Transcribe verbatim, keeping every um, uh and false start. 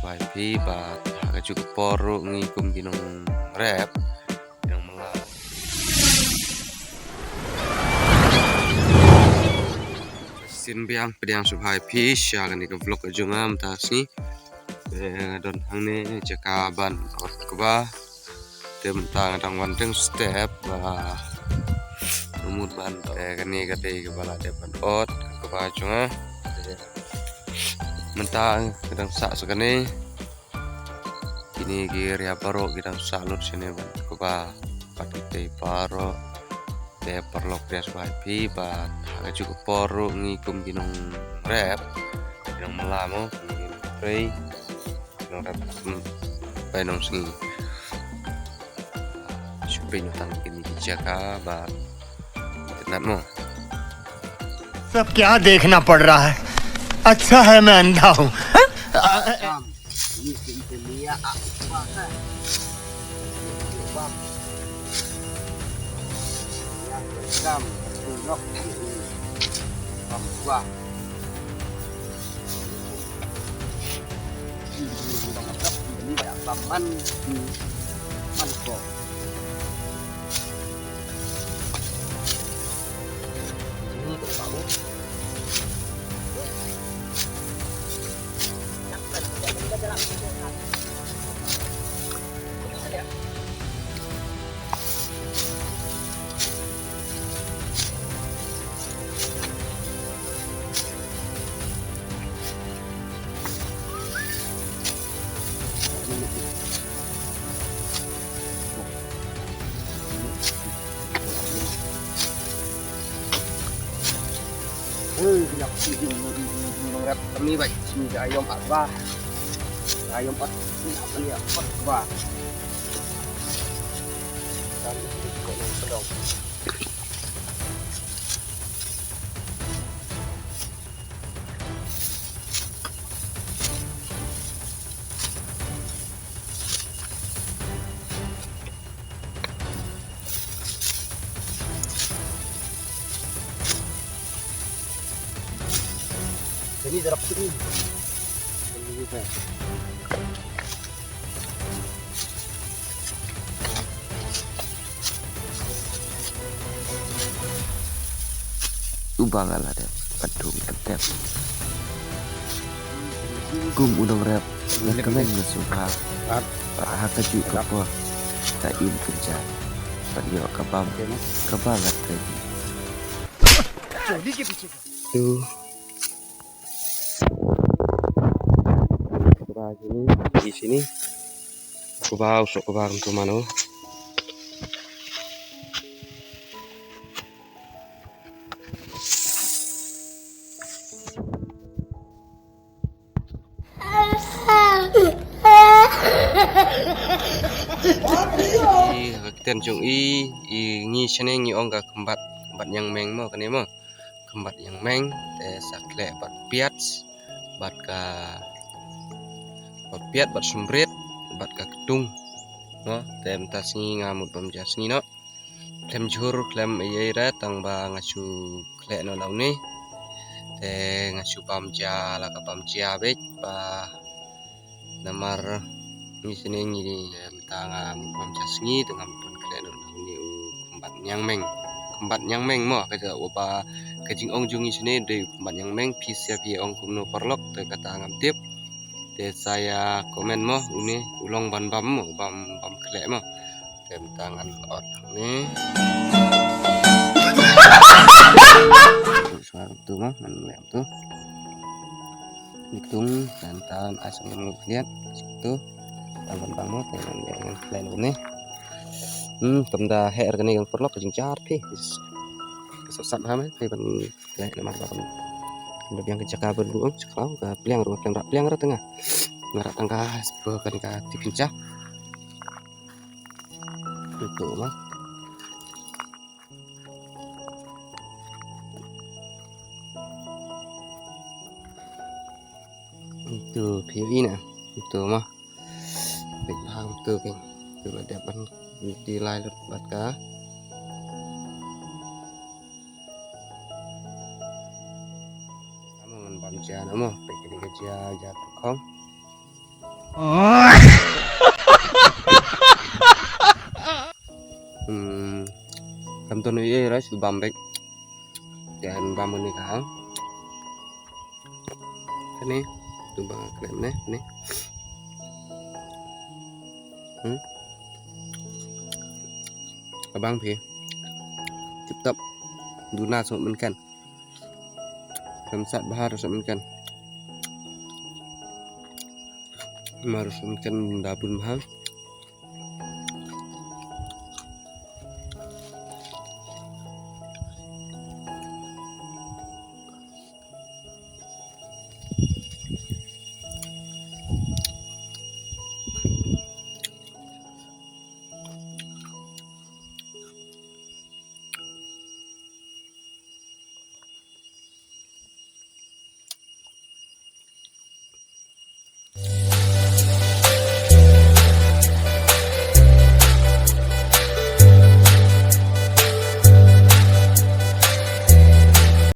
Ïa phi ba ha kajuh ka por ruh ngi kum ki nongrep, ki nongmylla. Sien biang pdiang sngewbha ïa phi sha kane ka vlog ka jong nga mynta ka sngi. Te nga don hangne jaka ban ot kba. Te mynta nga dang wan teng step ba mut ban, te kane ka dei kaba la dep ban ot kba jong nga. Te mynta nga dang sah sa kane. Kine ki ria baroh ki dang sah lut shane ban kba. Pat kitei baroh. Te paralok, pdiang sngewbha ïa phi ba ha kajuh ka por ruh ngi kum ki nongrep, ki nongmylla mo, ki nongtrei, ki nongrep, hmm, bai nongsngi. Shu peit noh tang kine ki jaka ba itynnad mo. सब क्या देखना पड़ रहा है? अच्छा है मैं अंधा हूँ। Hei, kena pasti di nongrep kami baik sini ke ayam apa? Ayam apa? Ini apa ni? Apa kebab? Kami sedang sedang. Sini darap sini. Sini juga. Uba nga la dep pat thung ka dep. Kum u nongrep nga kmen nga sngewbha. Pat ha kajuh ka por ta im kynja. Pat ïoh ka bam kaba nga trei. Tu. Kba sini, i sini. Kba u soh kba kumtu mano. I ha ka ktien jong i, i ngi shane ngi ong ka khymbat, khymbat ñiangmeng mo kane mo. Khymbat ñiangmeng, te sa khleh bad piat, bad ka, bad piat, bad sumrit, bad ka ktung. No, te mynta sngi nga mut bam ja sngi noh. Khlem jhur, khlem ei ei re, tang ba nga shu khleh noh na une. Te nga shu bam ja, la ka bam ja beit, ba namar ngi sini ngi, eh, mynta nga mut bam ja sngi, te nga mut ban khleh noh na une u khymbat ñiangmeng. Khymbat ñiangmeng mo, ka ja uba ka jingong jong ngi sini, dei u khymbat ñiangmeng, phi sa phi ong kumno paralok, te kata ngam tip. Te sa ïa comment mo, une u long ban bam mo, bam, bam khleh mo. Te mynta ngan ot ne. Shuwa kumtu mo, ngan leh kumtu. Ni ktung, ngan tan, ai sngewbha ngam khliat, kumtu. Tang ban bang mo, te ngan ïa ngan khleh ne. Hmm, kam da heh kane ka paralok ka jingjar phi. Ka sap sap ha me, te ban khleh namar ba kam da biang ka jaka ban buh, sha khlaw, ka pliang ruh, pliang rah, pliang rah tang nga. Nga rah tang ka, spa kane ka tip kynja. Kumtu mo. Kumtu phi ïohi na. Kumtu mo. Peit bha kumtu kein. Kumtu la dep ban dih lai lut bad ka. Mo ngan bam ja na mo. Peit kane ka ja, ja tyrkhong. Hmm. Kam ton ei ei, rice bam bek. Te han bam ni ka hang. Kane tu ba kane ne ni. Hmm. Ka bang phi. Tip top. Duna sot mynkan. Kam sat bahar sot mynkan. Mar sot mynkan da bun bha.